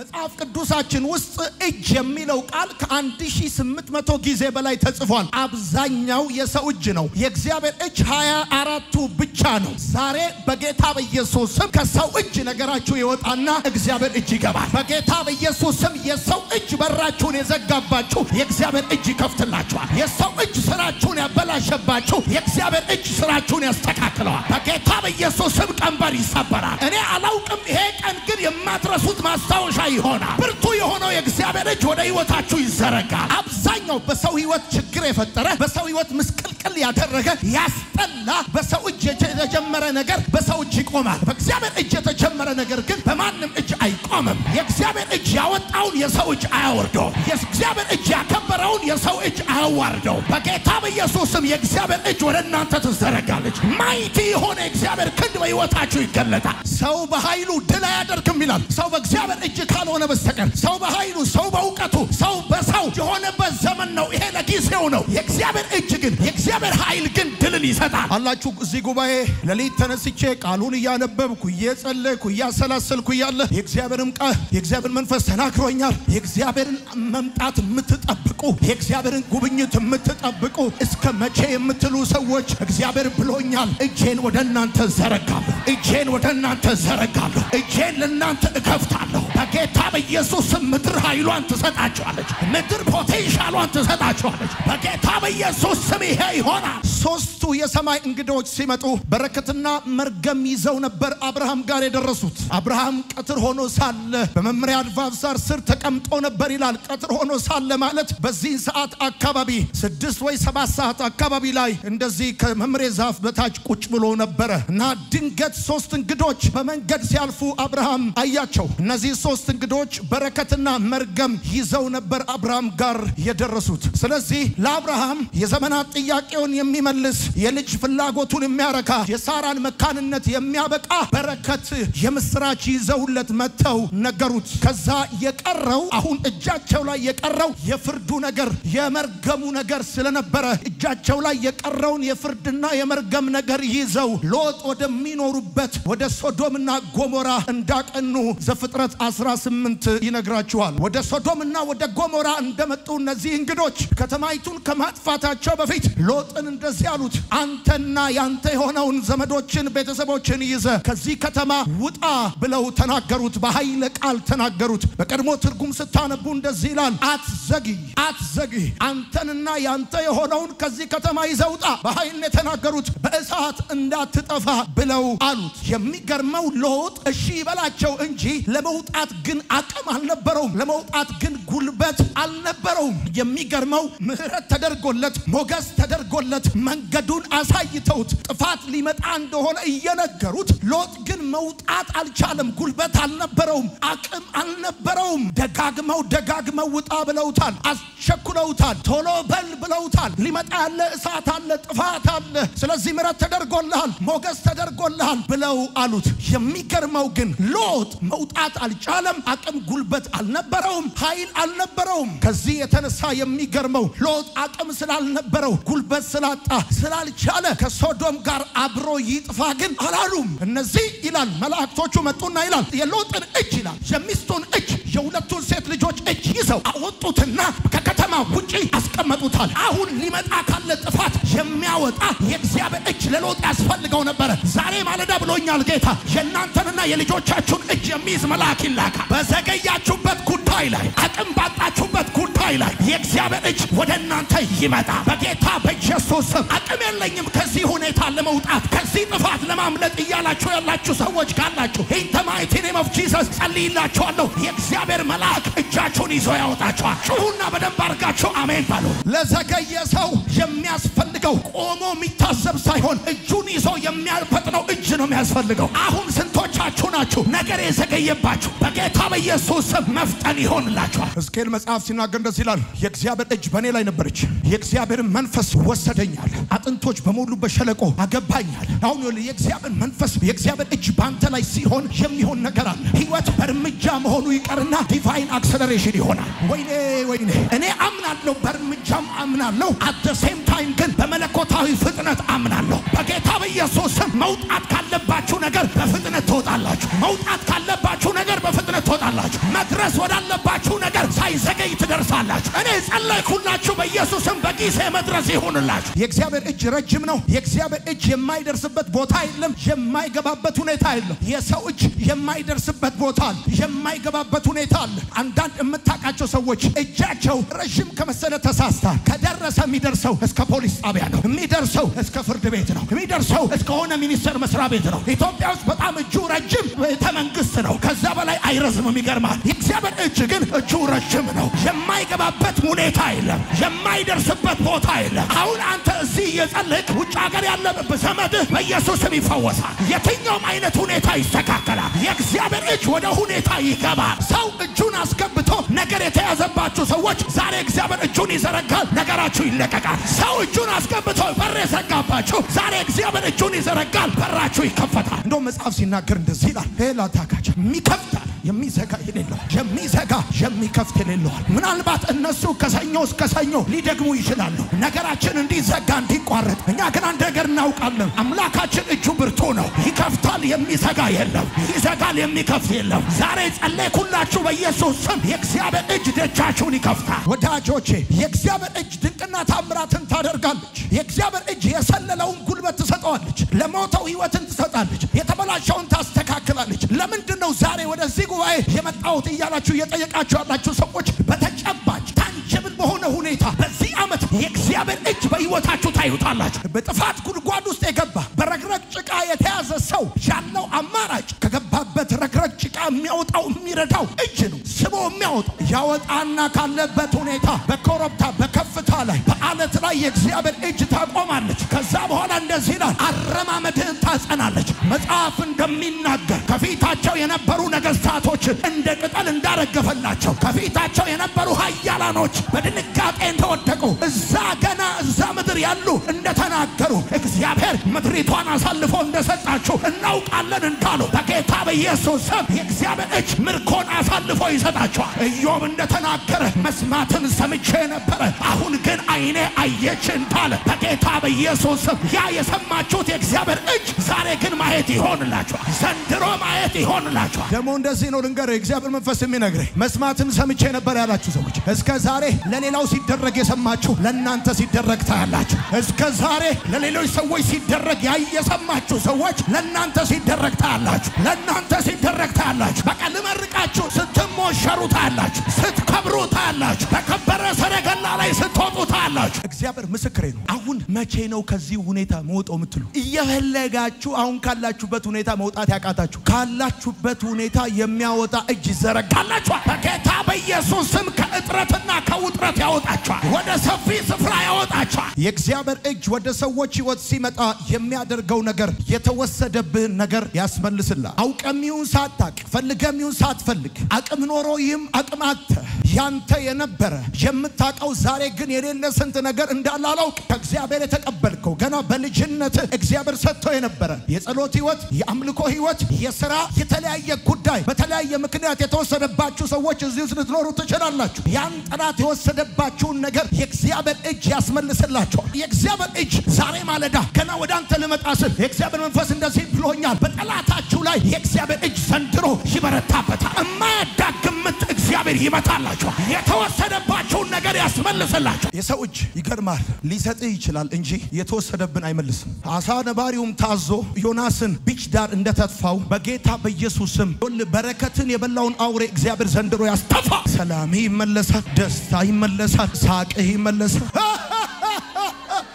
መጽሐፍ ቅዱሳችን ውስጥ እጅ የሚለው ቃል ከ1800 ጊዜ በላይ ተጽፏል። አብዛኛው የሰው እጅ ነው። የእግዚአብሔር እጅ 24ቱ ብቻ ነው። ዛሬ በጌታ በኢየሱስ ስም ከሰው እጅ ነገራችሁ ይወጣና እግዚአብሔር እጅ ይገባል። በጌታ በኢየሱስ ስም የሰው እጅ በራችሁን የዘጋባችሁ የእግዚአብሔር እጅ ይከፍትላችኋል። የሰው እጅ ስራችሁን ያበላሸባችሁ የእግዚአብሔር እጅ ስራችሁን ያስተካክለዋል። በጌታ በኢየሱስ ስም ቀንበር ይሰበራል። እኔ አላውቅም፣ ይሄ ቀን ግን የማትረሱት ማስታወሻ ይሆናል። ብርቱ የሆነው የእግዚአብሔር እጅ ወደ ህይወታችሁ ይዘረጋል። አብዛኛው በሰው ህይወት ችግር የፈጠረ፣ በሰው ህይወት ምስቅልቅል ያደረገ፣ ያስጠላ፣ በሰው እጅ የተጀመረ ነገር በሰው እጅ ይቆማል። በእግዚአብሔር እጅ የተጀመረ ነገር ግን በማንም እጅ አይቆምም። የእግዚአብሔር እጅ ያወጣውን የሰው እጅ አያወርደውም። የእግዚአብሔር እጅ ያከበረውን የሰው እጅ አያዋርደውም። በጌታ በኢየሱስ ስም የእግዚአብሔር እጅ ወደ እናንተ ትዘረጋለች። Mighty የሆነ የእግዚአብሔር ክንድ በህይወታችሁ ይገለጣል። ሰው በኃይሉ ድል አያደርግም ይላል። ሰው በእግዚአብሔር እጅ ካልሆነ በስተቀር ሰው በኃይሉ፣ ሰው በእውቀቱ፣ ሰው በሰው የሆነበት ዘመን ነው። ይሄ ለጊዜው ነው። የእግዚአብሔር እጅ ግን፣ የእግዚአብሔር ኃይል ግን ድልን ይሰጣል። አላችሁ እዚህ ጉባኤ ሌሊት ተነስቼ ቃሉን እያነበብኩ፣ እየጸለይኩ፣ እያሰላሰልኩ እያለ የእግዚአብሔርም ቃል የእግዚአብሔር መንፈስ ተናግሮኛል። የእግዚአብሔርን መምጣት የምትጠብቁ፣ የእግዚአብሔርን ጉብኝት የምትጠብቁ፣ እስከ መቼ የምትሉ ሰዎች እግዚአብሔር ብሎኛል፣ እጄን ወደ እናንተ ዘረጋለሁ። እጄን ወደ እናንተ ዘረጋለሁ። እጄን ለእናንተ እከፍታለሁ። በጌታ በኢየሱስ ስም ምድር ኃይሏን ትሰጣችኋለች። ምድር potential ሏን ትሰጣችኋለች። በጌታ በኢየሱስ ስም ይሄ ይሆናል። ሶስቱ የሰማይ እንግዶች ሲመጡ በረከትና መርገም ይዘው ነበር አብርሃም ጋር የደረሱት። አብርሃም ቀትር ሆኖ ሳለ በመምሪያ አድባር ዛር ስር ተቀምጦ ነበር ይላል። ቀትር ሆኖ ሳለ ማለት በዚህ ሰዓት አካባቢ 6 ወይ 7 ሰዓት አካባቢ ላይ እንደዚህ ከመምሬ ዛፍ በታች ቁጭ ብሎ ነበረ እና ድንገት ሶስት እንግዶች በመንገድ ሲያልፉ አብርሃም አያቸው። እነዚህ ሶስት እንግዶች በረከትና መርገም ይዘው ነበር አብርሃም ጋር የደረሱት። ስለዚህ ለአብርሃም የዘመናት ጥያቄውን የሚመልስ፣ የልጅ ፍላጎቱን የሚያረካ፣ የሳራን መካንነት የሚያበቃ በረከት የምስራች ይዘውለት መጥተው ነገሩት። ከዛ የቀረው፣ አሁን እጃቸው ላይ የቀረው የፍርዱ ነገር የመርገሙ ነገር ስለነበረ እጃቸው ላይ የቀረውን የፍርድና የመርገም ነገር ይዘው ሎጥ ወደሚኖሩበት ወደ ሶዶምና ጎሞራ እንዳቀኑ ዘፍጥረት 18 ይነግራችኋል። ወደ ሶዶምና ወደ ጎሞራ እንደመጡ እነዚህ እንግዶች ከተማይቱን ከማጥፋታቸው በፊት ሎጥን እንደዚህ አሉት፣ አንተና ያንተ የሆነውን ዘመዶችን ቤተሰቦችን ይዘህ ከዚህ ከተማ ውጣ ብለው ተናገሩት። በኃይለ ቃል ተናገሩት። በቀድሞ ትርጉም ስታነቡ እንደዚህ ይላል፣ አትዘግይ፣ አትዘግይ፣ አንተንና ያንተ የሆነውን ከዚህ ከተማ ይዘህ ውጣ። በኃይል ነው የተናገሩት፣ በእሳት እንዳትጠፋ ብለው አሉት። የሚገርመው ሎጥ እሺ ይበላቸው እንጂ ለመውጣት ግን አቅም አልነበረውም። ለመውጣት ግን ጉልበት አልነበረውም። የሚገርመው ምሕረት ተደርጎለት፣ ሞገስ ተደርጎለት፣ መንገዱን አሳይተውት፣ ጥፋት ሊመጣ እንደሆነ እየነገሩት ሎጥ ግን መውጣት አልቻለም። ጉልበት አልነበረውም፣ አቅም አልነበረውም። ደጋግመው ደጋግመው ውጣ ብለውታል፣ አስቸኩለውታል፣ ቶሎ በል ብለውታል። ሊመጣ ያለ እሳት አለ፣ ጥፋት አለ። ስለዚህ ምሕረት ተደርጎልሃል፣ ሞገስ ተደርጎልሃል ብለው አሉት። የሚገርመው ግን ሎጥ መውጣት አልቻለም። አቅም ጉልበት አልነበረውም፣ ኃይል አልነበረውም። ከዚህ የተነሳ የሚገርመው ሎጥ አቅም ስላልነበረው፣ ጉልበት ስላጣ፣ ስላልቻለ ከሶዶም ጋር አብሮ ይጥፋ ግን አላሉም። እነዚህ ይላል መላእክቶቹ መጡና ይላል የሎጥን እጅ ይላል የሚስቱን እጅ፣ የሁለቱን ሴት ልጆች እጅ ይዘው አወጡትና ከከተማ ውጪ አስቀመጡታል። አሁን ሊመጣ ካለ ጥፋት የሚያወጣ የእግዚአብሔር እጅ ለሎጥ ያስፈልገው ነበረ። ዛሬ ማለዳ ብሎኛል ጌታ፣ የእናንተንና የልጆቻችሁን እጅ የሚይዝ መልአክ ይላካል። በዘገያችሁበት ጉዳይ ላይ፣ አቅም ባጣችሁበት ጉዳይ ላይ የእግዚአብሔር እጅ ወደ እናንተ ይመጣል። በጌታ በኢየሱስ ስም አቅም የለኝም ከዚህ ሁኔታ ለመውጣት፣ ከዚህ ጥፋት ለማምለጥ እያላችሁ ያላችሁ ሰዎች ካላችሁ in the mighty name of Jesus ጸልይላችኋለሁ። የእግዚአብሔር መልአክ እጃችሁን ይዞ ያወጣችኋል። ጩሁና በደንብ አድርጋችሁ አሜን በሉ። ለዘገየ ሰው የሚያስፈልገው ቆሞ የሚታዘብ ሳይሆን እጁን ይዞ የሚያፈጥነው እጅ ነው የሚያስፈልገው። አሁን ስንቶቻችሁ ናችሁ ነገር የዘገየባችሁ? በጌታ በኢየሱስ ስም መፍጠን ይሆንላችኋል። ሕዝቅኤል መጽሐፍ ሲናገር እንደዚህ ይላል፣ የእግዚአብሔር እጅ በእኔ ላይ ነበረች፣ የእግዚአብሔር መንፈስ ወሰደኛል፣ አጥንቶች በሞሉበት ሸለቆ አገባኛል። አሁን ይኸውልህ የእግዚአብሔር መንፈስ፣ የእግዚአብሔር እጅ በአንተ ላይ ሲሆን የሚሆን ነገር አለ። ህይወት በእርምጃ መሆኑ ይቀርና divine acceleration ይሆናል። ወይኔ ወይኔ፣ እኔ አምናለሁ፣ በእርምጃም አምናለሁ። At the same time ግን በመለኮታዊ ፍጥነት አምናለሁ። በጌታ በኢየሱስ ስም መውጣት ካለባችሁ ነገር በፍጥነት ትወጣላችሁ። መውጣት ካለባችሁ ነገር በፍጥነት ትወጣላችሁ። ትደርሳላችሁ። መድረስ ወዳለባችሁ ነገር ሳይዘገይ ትደርሳላችሁ። እኔ ጸለይኩላችሁ በኢየሱስም በጊዜ መድረስ ይሁንላችሁ። የእግዚአብሔር እጅ ረጅም ነው። የእግዚአብሔር እጅ የማይደርስበት ቦታ የለም፣ የማይገባበት ሁኔታ የለም። የሰው እጅ የማይደርስበት ቦታ አለ፣ የማይገባበት ሁኔታ አለ። አንዳንድ የምታውቃቸው ሰዎች እጃቸው ረጅም ከመሰለ ተሳስታ ከደረሰ የሚደርሰው እስከ ፖሊስ ጣቢያ ነው፣ የሚደርሰው እስከ ፍርድ ቤት ነው፣ የሚደርሰው እስከሆነ ሚኒስቴር መስሪያ ቤት ነው። ኢትዮጵያ ውስጥ በጣም እጁ ረጅም ቤተ መንግስት ነው። ከዛ በላይ አይረዝምም። ይገርማል። የእግዚአብሔር እጅ ግን እጁ ረጅም ነው። የማይገባበት ሁኔታ የለም፣ የማይደርስበት ቦታ የለም። አሁን አንተ እዚህ እየጸለይክ ውጭ ሀገር ያለ ዘመድህ በኢየሱስም ይፈወሳል። የትኛውም አይነት ሁኔታ ይስተካከላል። የእግዚአብሔር እጅ ወደ ሁኔታ ይገባል። ሰው እጁን አስገብቶ ነገር የተያዘባችሁ ሰዎች ዛሬ እግዚአብሔር እጁን ይዘረጋል፣ ነገራችሁ ይለቀቃል። ሰው እጁን አስገብቶ በር የዘጋባችሁ ዛሬ እግዚአብሔር እጁን ይዘረጋል፣ በራችሁ ይከፈታል። እንደውም መጽሐፍ ሲናገር እንደዚህ ይላል፣ ሄላ ታካች የሚከፍታል የሚዘጋ የሌለዋል፣ የሚዘጋ የሚከፍት የሌለዋል። ምናልባት እነሱ ከሰኞ እስከ ሰኞ ሊደግሙ ይችላሉ፣ ነገራችን እንዲዘጋ እንዲቋረጥ። እኛ ግን አንድ ነገር እናውቃለን፣ አምላካችን እጁ ብርቱ ነው። ይከፍታል፣ የሚዘጋ የለም፣ ይዘጋል፣ የሚከፍት የለም። ዛሬ ጸለይኩላችሁ በኢየሱስ ስም የእግዚአብሔር እጅ ደጃችሁን ይከፍታል። ወዳጆቼ የእግዚአብሔር እጅ ድንቅና ታምራትን ታደርጋለች። የእግዚአብሔር እጅ የሰለለውን ጉልበት ትሰጠዋለች፣ ለሞተው ሕይወትን ትሰጣለች፣ የተበላሸውን ታስተካክላለች። ለምንድን ነው ዛሬ ወደዚህ ጉባኤ የመጣሁት እያላችሁ እየጠየቃችሁ ያላችሁ ሰዎች በተጨባጭ tangible በሆነ ሁኔታ በዚህ ዓመት የእግዚአብሔር እጅ በሕይወታችሁ ታዩታላችሁ። በጥፋት ጉድጓድ ውስጥ የገባ በረግረግ ጭቃ የተያዘ ሰው ያለው አማራጭ ከገባበት ረግረግ ጭቃ የሚያወጣው የሚረዳው እጅ ነው። ስቦ የሚያወጣው ያወጣና ካለበት ሁኔታ በኮረብታ በከፍታ ላይ በአለት ላይ የእግዚአብሔር እጅ ታቆማለች። ከዛ በኋላ እንደዚህ ይላል፣ አረማመድህን ታጸናለች። መጽሐፍ እንደሚናገር ከፊታቸው የነበሩ ነገስታቶችን እንደ ቅጠል እንዳረገፈላቸው ከፊታቸው የነበሩ ኃያላኖች በድንጋጤ እንደወደቁ እዛ ገና እዛ ምድር ያሉ እንደተናገሩ እግዚአብሔር ምድሪቷን አሳልፎ እንደሰጣችሁ እናውቃለን እንዳሉ በጌታ በኢየሱስ ስም የእግዚአብሔር እጅ ምርኮን አሳልፎ ይሰጣችኋል። ኢዮብ እንደተናገረ መስማትን ሰምቼ ነበረ፣ አሁን ግን አይኔ አየች እንዳለ በጌታ በኢየሱስ ስም ያ የሰማችሁት የእግዚአብሔር እጅ ዛሬ ግን ማየት ይሆንላችኋል። ዘንድሮ ማየት ይሆንላችኋል። ደግሞ እንደዚህ ነው ልንገርህ፣ የእግዚአብሔር መንፈስ የሚነግረኝ መስማትን ሰምቼ ነበር ያላችሁ ሰዎች እስከ ዛሬ ለሌላው ሲደረግ የሰማችሁ ለእናንተ ሲደረግ ታያላችሁ። እስከ ዛሬ ለሌሎች ሰዎች ሲደረግ ያየሰማችሁ ሰዎች ለእናንተ ሲደረግ ታያላችሁ። ለእናንተ ሲደረግ ታያላችሁ። በቃ ልመርቃችሁ፣ ስትሞሸሩ ታያላችሁ፣ ስትከብሩ ታያላችሁ፣ በከበረ ሰረገላ ላይ ስትወጡ ታያላችሁ። እግዚአብሔር ምስክሬ ነው። አሁን መቼ ነው ከዚህ ሁኔታ መውጣው የምትሉ እየፈለጋችሁ አሁን ካላችሁበት ሁኔታ መውጣት ያቃታችሁ ካላችሁበት ሁኔታ የሚያወጣ እጅ ይዘረጋላችኋል። በጌታ በኢየሱስ ስም ከእጥረትና ከውጥረት ያወጣችኋል። ወደ ሰፊ ስፍራ ያወጣችኋል። የእግዚአብሔር እጅ ወደ ሰዎች ሕይወት ሲመጣ የሚያደርገው ነገር የተወሰደብህን ነገር ያስመልስልሃል። አውቀም ይሁን ሳታቅ፣ ፈልገም ይሁን ሳትፈልግ፣ አቅም ኖሮ ይህም አቅም አጥተህ ያንተ የነበረ የምታውቀው ዛሬ ግን የሌለ ስንት ነገር እንዳለ አላውቅ። ከእግዚአብሔር የተቀበልከው ገና በልጅነት እግዚአብሔር ሰጥቶ የነበረ የጸሎት ሕይወት፣ የአምልኮ ሕይወት፣ የስራ የተለያየ ጉዳይ በተለያየ ምክንያት የተወሰደባችሁ ሰዎች እዚህ ውስጥ ልትኖሩ ትችላላችሁ። ያን ጠላት የወሰደባችሁን ነገር የእግዚአብሔር እጅ ያስመልስላችኋል። የእግዚአብሔር እጅ ዛሬ ማለዳ ገና ወደ አንተ ልመጣ ስል የእግዚአብሔር መንፈስ እንደዚህ ብሎኛል። በጠላታችሁ ላይ የእግዚአብሔር እጅ ዘንድሮ ይበረታበታል። የማያዳግም ምት እግዚአብሔር ይመታላችኋል። የተወሰደባችሁን ነገር ያስመልስላችኋል። የሰው እጅ ይገርማል፣ ሊሰጥህ ይችላል እንጂ የተወሰደብን አይመልስም። አሳ ነባሪውም ታዞ ዮናስን beach ዳር እንደተፋው በጌታ በኢየሱስ ስም በረከትን የበላውን አውሬ እግዚአብሔር ዘንድሮ ያስተፋ። ሰላም ይመለሳል፣ ደስታ ይመለሳል፣ ሳቅህ ይመለሳል።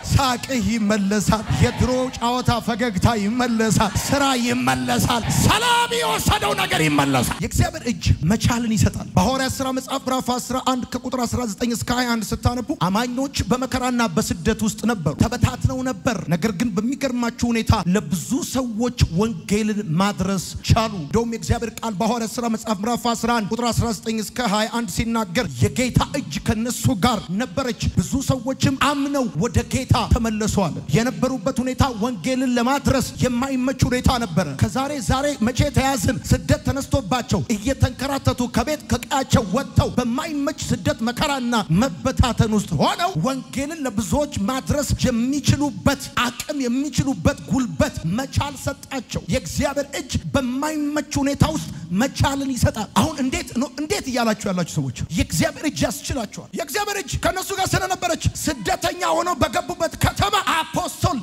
ሳቅህ ይመለሳል። የድሮ ጨዋታ ፈገግታ ይመለሳል። ስራ ይመለሳል። ሰላም የወሰደው ነገር ይመለሳል። የእግዚአብሔር እጅ መቻልን ይሰጣል። በሐዋርያት ሥራ መጽሐፍ ምዕራፍ 11 ከቁጥር 19 እስከ 21 ስታነቡ አማኞች በመከራና በስደት ውስጥ ነበሩ፣ ተበታትነው ነበር። ነገር ግን በሚገርማችሁ ሁኔታ ለብዙ ሰዎች ወንጌልን ማድረስ ቻሉ። እንደውም የእግዚአብሔር ቃል በሐዋርያት ሥራ መጽሐፍ ምዕራፍ 11 ቁጥር 19 እስከ 21 ሲናገር የጌታ እጅ ከነሱ ጋር ነበረች፣ ብዙ ሰዎችም አምነው ወደ ጌታ ተመለሱ አለ። የነበሩበት ሁኔታ ወንጌልን ለማድረስ የማይመች ሁኔታ ነበረ። ከዛሬ ዛሬ መቼ ተያዝን ስደት ተነስቶባቸው እየተንከራተቱ ከቤት ከቀያቸው ወጥተው በማይመች ስደት መከራና መበታተን ውስጥ ሆነው ወንጌልን ለብዙዎች ማድረስ የሚችሉበት አቅም የሚችሉበት ጉልበት መቻል ሰጣቸው። የእግዚአብሔር እጅ በማይመች ሁኔታ ውስጥ መቻልን ይሰጣል። አሁን እንዴት ነው እንዴት እያላችሁ ያላችሁ ሰዎች የእግዚአብሔር እጅ ያስችላቸዋል። የእግዚአብሔር እጅ ከነሱ ጋር ስለነበረች ስደተኛ ሆነው በገቡበት ከተማ apostle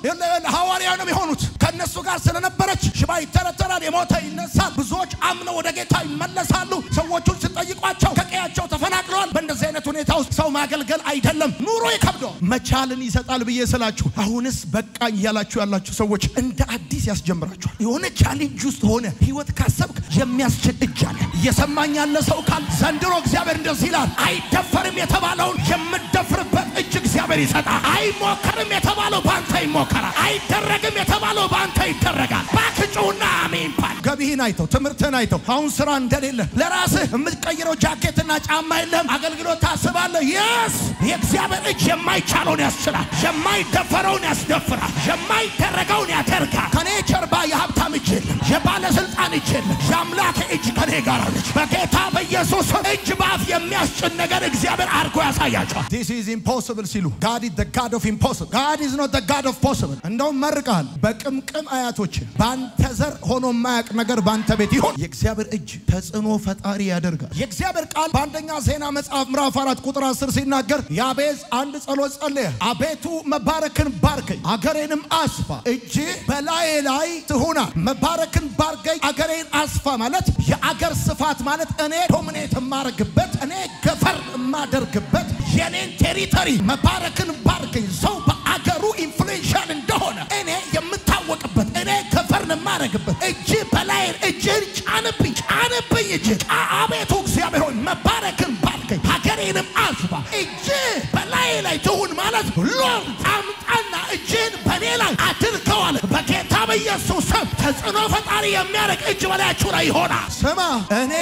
ሐዋርያ ነው የሆኑት። ከነሱ ጋር ስለነበረች ሽባ ይተረተራል፣ የሞተ ይነሳል፣ ብዙዎች አምነው ወደ ጌታ ይመለሳሉ። ሰዎቹን ስጠይቋቸው ከቀያቸው ተፈናቅለዋል። በእንደዚህ አይነት ሁኔታ ውስጥ ሰው ማገልገል አይደለም ኑሮ ይከብደዋል። መቻልን ይሰጣል ብዬ ስላችሁ አሁንስ በቃኝ እያላችሁ ያላችሁ ሰዎች እንደ አዲስ ያስጀምራችኋል። የሆነ challenge ውስጥ ሆነ ህይወት ካሰብክ የሚያስችል እጅ አለ። እየሰማኝ ያለ ሰው ካል ዘንድሮ እግዚአብሔር እንደዚህ ይላል፣ አይደፈርም የተባለውን የምደፍርበት እጅ እግዚአብሔር ይሰጣል። አይሞከርም የተባለው ባንተ ይሞከራል። አይደረግም የተባለው ባንተ ይደረጋል። ባክጩና አሜን በል። ገቢህን አይተው ትምህርትህን አይተው አሁን ስራ እንደሌለ ለራስህ የምትቀይረው ጃኬትና ጫማ የለህም፣ አገልግሎት ታስባለህ። Yes፣ የእግዚአብሔር እጅ የማይቻለውን ያስችላል፣ የማይደፈረውን ያስደፍራል፣ የማይደረገውን ያደርጋል። ከኔ ጀርባ የሀብታም እጅ የለም፣ የባለስልጣን እጅ የለም፣ የአምላክ እጅ ከኔ ጋር አለች። በጌታ በኢየሱስ እጅ ባፍ የሚያስጭን ነገር እግዚአብሔር አድርጎ ያሳያቸዋል። This is impossible ሲሉ God is the God of impossible. God is not the God of possible. እንደውም መርቀሃል። በቅምቅም አያቶች ባንተ ዘር ሆኖ የማያውቅ ነገር ባንተ ቤት ይሁን። የእግዚአብሔር እጅ ተጽዕኖ ፈጣሪ ያደርጋል። የእግዚአብሔር ቃል በአንደኛ ዜና መጽሐፍ ምዕራፍ 4 ቁጥር 10 ሲናገር ያቤዝ አንድ ጸሎት ጸለየ። አቤቱ መባረክን ባርከኝ አገሬንም አስፋ፣ እጅ በላዬ ላይ ትሁና። መባረክን ባርከኝ አገሬን አስፋ ማለት የአገር ስፋት ማለት እኔ dominate የማረግበት፣ እኔ govern የማደርግበት የኔን territory መባረክን ባርከኝ። ሰው በአገሩ influential እንደሆነ እኔ የምታወቅበት፣ እኔ govern የማረግበት እጅ በላይ እጅን ጫንብኝ፣ ጫንብኝ እጅ። አቤቱ እግዚአብሔር ሆይ መባረክን ባርከኝ ሀገሬንም አስፋ፣ እጅ በላይ ላይ ትሁን ማለት Lord አምጣና እጅን በኔ ላይ አድርገዋል። በጌታ በኢየሱስ ስም ተጽዕኖ ፈጣሪ የሚያደርግ እጅ በላያችሁ ላይ ይሆናል። ስማ፣ እኔ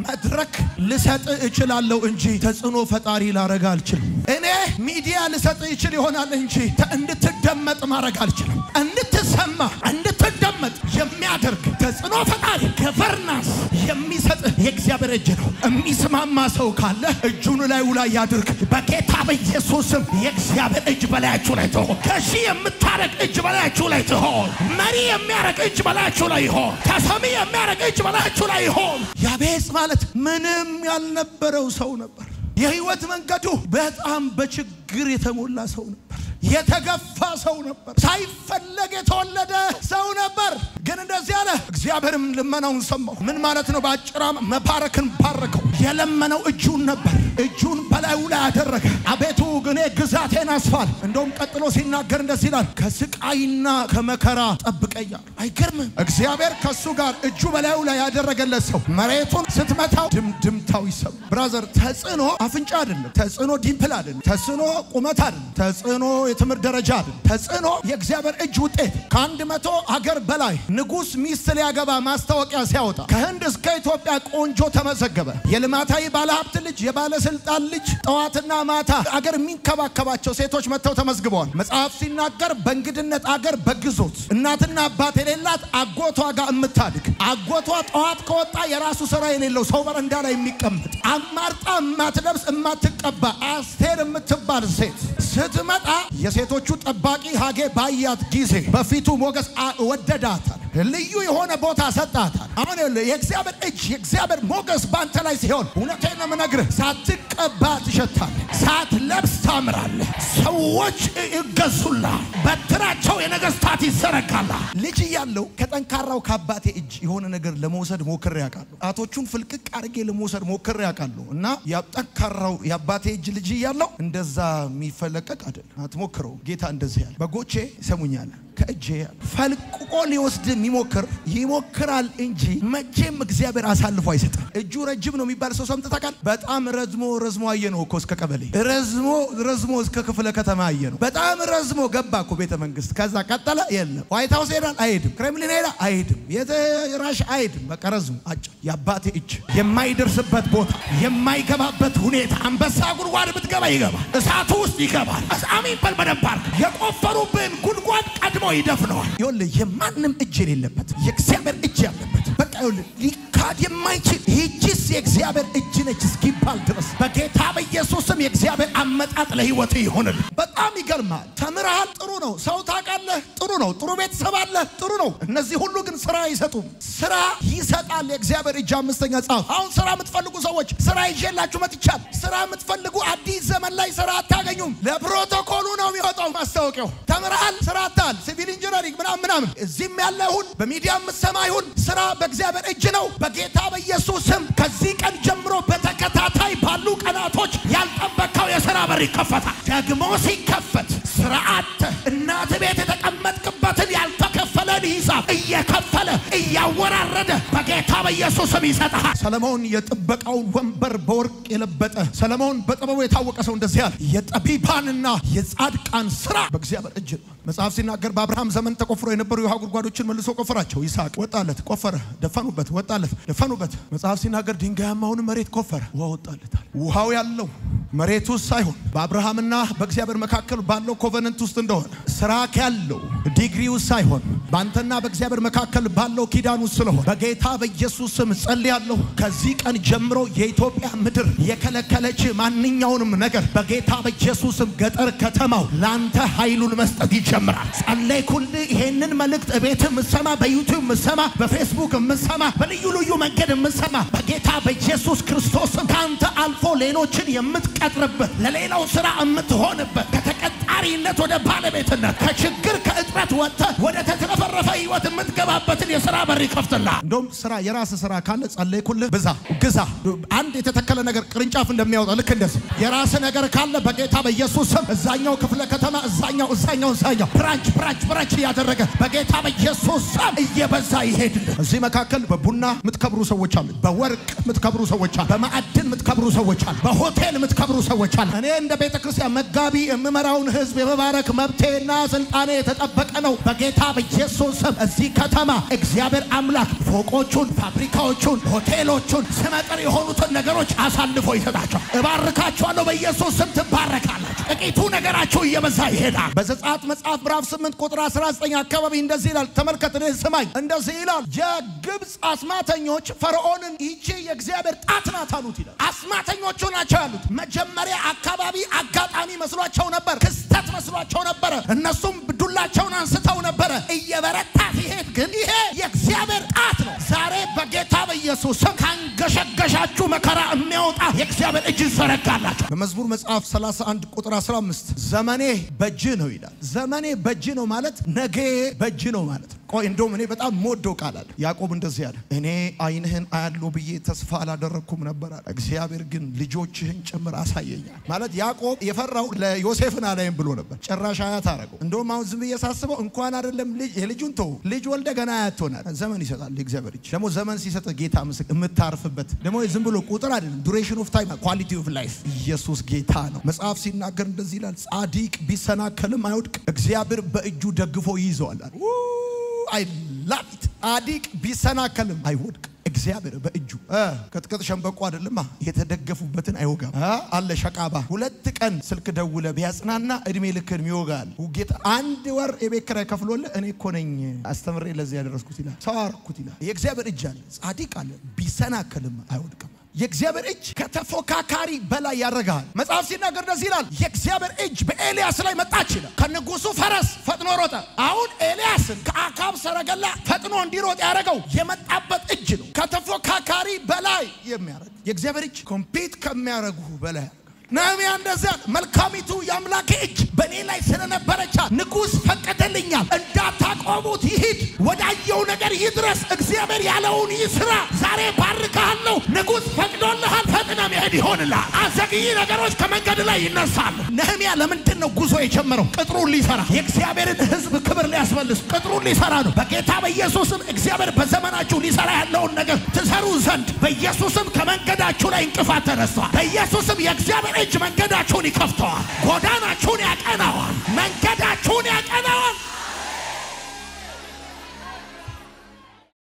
መድረክ ልሰጥ እችላለሁ እንጂ ተጽዕኖ ፈጣሪ ላረግ አልችልም። እኔ ሚዲያ ልሰጥ ይችል ይሆናል እንጂ እንድትደመጥ ማድረግ አልችልም። እንድትሰማ እንድትደመጥ የሚያደርግ ተጽዕኖ ፈጣሪ governance የሚሰጥ የእግዚአብሔር እጅ ነው። የሚስማማ ሰው ካለ እጁን ላይ ውላ ያድርግ። በጌታ በኢየሱስ ስም የእግዚአብሔር እጅ በላያችሁ ላይ ትሆን። ገዢ የምታረግ እጅ በላያችሁ ላይ ትሆን። መሪ የሚያረግ እጅ በላያችሁ ላይ ይሆን። ተሰሚ የሚያረግ እጅ በላያችሁ ላይ ይሆን። ያቤጽ ማለት ምንም ያልነበረው ሰው ነበር። የህይወት መንገዱ በጣም በችግር የተሞላ ሰው ነበር። የተገፋ ሰው ነበር። ሳይፈለግ የተወለደ ሰው ነበር። ግን እንደዚህ አለ፣ እግዚአብሔርም ልመናውን ሰማሁ። ምን ማለት ነው? በአጭራ መባረክን ባረከው። የለመነው እጁን ነበር። እጁን በላዩ ላይ አደረገ። አቤቱ እኔ ግዛቴን አስፋል። እንደውም ቀጥሎ ሲናገር እንደዚህ ይላል፣ ከስቃይና ከመከራ ጠብቀኛል። አይገርምም? እግዚአብሔር ከሱ ጋር እጁ በላዩ ላይ ያደረገለት ሰው መሬቱን ስትመታው ድምድምታው ይሰማል። Brother፣ ተጽዕኖ አፍንጫ አይደለም። ተጽዕኖ dimple አይደለም። ተጽዕኖ ቁመት አይደለም። ተጽዕኖ የትምህርት ደረጃ አይደለም። ተጽዕኖ የእግዚአብሔር እጅ ውጤት። ከ100 ሀገር በላይ ንጉስ ሚስት ሊያገባ ማስታወቂያ ሲያወጣ ከህንድ እስከ ኢትዮጵያ ቆንጆ ተመዘገበ። የልማታዊ ባለሀብት ልጅ፣ የባለስልጣን ልጅ፣ ጠዋትና ማታ አገር የሚንከባከባቸው ሴቶች መጥተው ተመዝግበዋል። መጽሐፍ ሲናገር በእንግድነት አገር በግዞት እናትና አባት የሌላት አጎቷ ጋር የምታድግ፣ አጎቷ ጠዋት ከወጣ የራሱ ስራ የሌለው ሰው በረንዳ ላይ የሚቀመጥ፣ አማርጣ የማትለብስ የማትቀባ አስቴር የምትባል ሴት ስትመጣ የሴቶቹ ጠባቂ ሀጌ ባያት ጊዜ በፊቱ ሞገስ ወደዳታል። ልዩ የሆነ ቦታ ሰጣታል። አሁን የእግዚአብሔር እጅ የእግዚአብሔር ሞገስ ባንተ ላይ ሲሆን እውነቴን ነው የምነግርህ፣ ሳትቀባ ትሸታለህ፣ ሳትለብስ ታምራለህ። ሰዎች ይገዙልሃል፣ በትራቸው የነገስታት ይዘረጋልሃል። ልጅ እያለሁ ከጠንካራው ከአባቴ እጅ የሆነ ነገር ለመውሰድ ሞክሬ አውቃለሁ። ጣቶቹን ፍልቅቅ አድርጌ ለመውሰድ ሞክሬ አውቃለሁ። እና ጠንካራው የአባቴ እጅ ልጅ እያለሁ እንደዛ የሚፈለቀቅ አይደለም። አትሞክረው። ጌታ እንደዚህ ያለ በጎቼ ይሰሙኛል፣ ከእጄ ፈልቅቆ ሊወስድ የሚሞክር ይሞክራል እንጂ መቼም እግዚአብሔር አሳልፎ አይሰጥም። እጁ ረጅም ነው የሚባል ሰው ሰምተህ ታውቃለህ? በጣም ረዝሞ ረዝሞ አየነው እኮ እስከ ቀበሌ፣ ረዝሞ ረዝሞ እስከ ክፍለ ከተማ አየነው። በጣም ረዝሞ ገባ እኮ ቤተ መንግስት። ከዛ ቀጠለ፣ የለም። ዋይት ሃውስ ሄዳል፣ አይሄድም። ክሬምሊን ሄዳ አይሄድም። የት ራሽ አይሄድም። በቃ ረዝሞ አጭር። የአባቴ እጅ የማይደርስበት ቦታ፣ የማይገባበት ሁኔታ። አንበሳ ጉድጓድ ብትገባ ይገባል፣ እሳቱ ውስጥ ይገባል። አሜን በል በደንብ አድርገህ። የቆፈሩብህን ጉድጓድ ቀድሞ ይደፍነዋል። ይኸውልህ የማንም እጅ የሌለበት የእግዚአብሔር እጅ ያለበት፣ በቃ ይኸውልህ ሊካድ የማይችል፣ ይህችስ የእግዚአብሔር እጅ ነች እስኪባል ድረስ በጌታ በኢየሱስም የእግዚአብሔር አመጣጥ ለህይወት ይሆንልህ። በጣም ይገርማል። ተምረሃል፣ ጥሩ ነው። ሰው ታውቃለህ፣ ጥሩ ነው። ጥሩ ቤተሰብ አለህ፣ ጥሩ ነው። እነዚህ ሁሉ ግን ስራ አይሰጡም። ስራ ይሰጣል የእግዚአብሔር እጅ። አምስተኛ ጻፍ። አሁን ስራ የምትፈልጉ ሰዎች ስራ ይዤላችሁ መጥቻለሁ። ስራ የምትፈልጉ አዲስ ዘመን ላይ ስራ አታገኙም። ለፕሮቶኮሉ ነው የሚወጣው ማስታወቂያው። ተምረሃል፣ ስራ አታል፣ civil engineering ምናምን ምናምን፣ እዚህም ያለ ይሁን በሚዲያ የምትሰማ ይሁን፣ ስራ በእግዚአብሔር እጅ ነው። በጌታ በኢየሱስ ስም ከዚህ ቀን ጀምሮ በተከታታይ ባሉ ቀናቶች ያልጠበቅከው የስራ በር ይከፈታል። ደግሞ ሲከፈት ስራ አጥተህ እናት ቤት የተቀመጥክበትን ያልተከፈለን ሂሳብ እየከፈለ እያወራረደ በጌታ በኢየሱስ ስም ይሰጥሃል። ሰለሞን የጥበቃውን ወንበር በወርቅ የለበጠ፣ ሰለሞን በጥበቡ የታወቀ ሰው እንደዚህ አለ፣ የጠቢባንና የጻድቃን ስራ በእግዚአብሔር እጅ ነው። መጽሐፍ ሲናገር በአብርሃም ዘመን ተቆፍሮ የነበሩ የውሃ ጉድጓዶችን መልሶ ቆፈራቸው። ይስሐቅ ወጣለት፣ ቆፈረ፣ ደፈኑበት፣ ወጣለት፣ ደፈኑበት። መጽሐፍ ሲናገር ድንጋያማውን መሬት ቆፈረ፣ ውሃ ወጣለታል። ውሃው ያለው መሬት ውስጥ ሳይሆን በአብርሃምና በእግዚአብሔር መካከል ባለው covenant ውስጥ እንደሆነ፣ ስራክ ያለው ዲግሪ ውስጥ ሳይሆን በአንተና በእግዚአብሔር መካከል ባለው ኪዳን ውስጥ ስለሆነ በጌታ በኢየሱስ ስም ጸልያለሁ። ከዚህ ቀን ጀምሮ የኢትዮጵያ ምድር የከለከለች ማንኛውንም ነገር በጌታ በኢየሱስ ስም ገጠር ከተማው ላንተ ኃይሉን መስጠት ይጀምራል። ጸለይኩልህ። ይሄንን መልእክት እቤት የምትሰማ፣ በዩቲዩብ የምትሰማ፣ በፌስቡክ የምትሰማ፣ በልዩ ልዩ መንገድ የምትሰማ፣ በጌታ በኢየሱስ ክርስቶስ ስም ከአንተ አልፎ ሌሎችን የምትቀጥርበት፣ ለሌላው ስራ የምትሆንበት፣ ከተቀጣሪነት ወደ ባለቤትነት፣ ከችግር ከእጥረት ወጥተህ ወደ ተትረፈረፈ ህይወት የምትገባበትን የስራ በር ይከፍትልሃል። እንደውም ስራ የራስ ስራ ካለ ጸለይኩልህ፣ ብዛ፣ ግዛ። አንድ የተተከለ ነገር ቅርንጫፍ እንደሚያወጣ ልክ እንደዚህ የራስ ነገር ካለ በጌታ በኢየሱስ ስም እዛኛው ክፍለ ከተማ፣ እዛኛው እዛኛው እዛኛው branch branch branch እያደረገ በጌታ በኢየሱስ ስም እየበዛ ይሄድልህ። እዚህ መካከል በቡና የምትከብሩ ሰዎች አሉ፣ በወርቅ የምትከብሩ ሰዎች አሉ፣ በማዕድን የምትከብሩ ሰዎች አሉ፣ በሆቴል የምትከብሩ ሰዎች አሉ። እኔ እንደ ቤተ ክርስቲያን መጋቢ የምመራውን ህዝብ የመባረክ መብቴና ስልጣኔ የተጠበቀ ነው። በጌታ በኢየሱስ ስም እዚህ ከተማ እግዚአብሔር አምላክ ፎቆቹን፣ ፋብሪካዎቹን፣ ሆቴሎቹን፣ ስመጥር የሆኑትን ነገሮች አሳልፎ ይሰጣቸዋል። እባርካቸዋለሁ። በኢየሱስ ስም ትባረካላችሁ። ጥቂቱ ነገራችሁ እየበዛ ይሄዳል። በዘጸአት መጽሐፍ ምዕራፍ 8 ቁጥር 19 አካባቢ እንደዚህ ይላል። ተመልከት፣ እኔ ስማኝ። እንደዚህ ይላል፣ የግብፅ አስማተኞች ፈርዖንን ይቺ የእግዚአብሔር ጣት ናት አሉት ይላል። አስማተኞቹ ናቸው ያሉት። መጀመሪያ አካባቢ አጋጣሚ መስሏቸው ነበር፣ ክስተት መስሏቸው ነበረ። እነሱም ዱላቸውን አንስተው ነበረ። እየበረታ ሲሄድ ግን ይሄ የእግዚአብሔር ጣት ነው። ዛሬ በጌታ በኢየሱስ ስም ካንገሸገሻችሁ መከራ የሚያወጣ የእግዚአብሔር እጅ ይዘረጋላችሁ። በመዝሙር መጽሐፍ 31 ቁጥር 15 ዘመኔ በእጅ ነው ይላል። ዘመኔ በእጅ ነው ማለት ነገ በእጅ ነው ማለት ነው። ቆይ እንደውም እኔ በጣም የምወደው ቃል አለ። ያዕቆብ እንደዚህ አለ፣ እኔ ዓይንህን አያለሁ ብዬ ተስፋ አላደረግኩም ነበር አለ። እግዚአብሔር ግን ልጆችህን ጭምር አሳየኛል። ማለት ያዕቆብ የፈራው ለዮሴፍን አላይም ብሎ ነበር። ጭራሽ አያት አረገው። እንደውም አሁን ዝም ብዬ ሳስበው እንኳን አይደለም ልጅ የልጁን ተው፣ ልጅ ወልደ ገና አያት ትሆናል። ዘመን ይሰጣል እግዚአብሔር እጅ። ደግሞ ዘመን ሲሰጥ ጌታ ምስክ የምታርፍበት ደግሞ ዝም ብሎ ቁጥር አይደለም፣ duration of time፣ quality of life። ኢየሱስ ጌታ ነው። መጽሐፍ ሲናገር እንደዚህ ይላል፣ ጻድቅ ቢሰናከልም አይወድቅ፣ እግዚአብሔር በእጁ ደግፎ ይይዘዋል። I love it። ጻድቅ ቢሰናከልም አይወድቅ፣ እግዚአብሔር በእጁ። ቅጥቅጥ ሸንበቆ አይደለማ፣ የተደገፉበትን አይወጋም አለ ሸቃባ። 2 ቀን ስልክ ደውለ ቢያጽናና እድሜ ልክን ይወጋል። ጌታ አንድ ወር የቤት ኪራይ ከፍሎልህ እኔ እኮ ነኝ አስተምሬ ለዚህ ያደረስኩት ይላል። ሰው አረኩት ይላል። የእግዚአብሔር እጅ አለ። ጻድቅ አለ ቢሰናከልም አይወድቅም። የእግዚአብሔር እጅ ከተፎካካሪ በላይ ያደርግሃል። መጽሐፍ ሲናገር እንደዚህ ይላል፣ የእግዚአብሔር እጅ በኤልያስ ላይ መጣች ይላል። ከንጉሱ ፈረስ ፈጥኖ ሮጠ። አሁን ኤልያስን ከአካብ ሰረገላ ፈጥኖ እንዲሮጥ ያደረገው የመጣበት እጅ ነው። ከተፎካካሪ በላይ የሚያደርግ የእግዚአብሔር እጅ compete ከሚያደርጉ በላይ ያደርጋል። ነህምያ እንደዚያ መልካሚቱ የአምላኬ እጅ በእኔ ላይ ስለነበረች ንጉሥ ፈቀደልኛል። እንዳታቆሙት ይሂድ፣ ወዳየው ነገር ይድረስ፣ እግዚአብሔር ያለውን ይስራ። ዛሬ ባርካለሁ። ንጉሥ ፈቅዶልሃል። ፈጥነ መሄድ ይሆንልሃል። አዘግይ ነገሮች ከመንገድ ላይ ይነሳሉ። ነህምያ ለምንድን ነው ጉዞ የጀመረው? ቅጥሩን ሊሰራ፣ የእግዚአብሔርን ሕዝብ ክብር ሊያስመልስ ቅጥሩን ሊሰራ ነው። በጌታ በኢየሱስም እግዚአብሔር በዘመናችሁ ሊሰራ ያለውን ነገር ትሰሩ ዘንድ በኢየሱስም ከመንገዳችሁ ላይ እንቅፋት ተነስቷል። በኢየሱስም የእግዚአብሔር እጅ መንገዳችሁን ይከፍተዋል፣ ጎዳናችሁን ያቀናዋል። መንገድ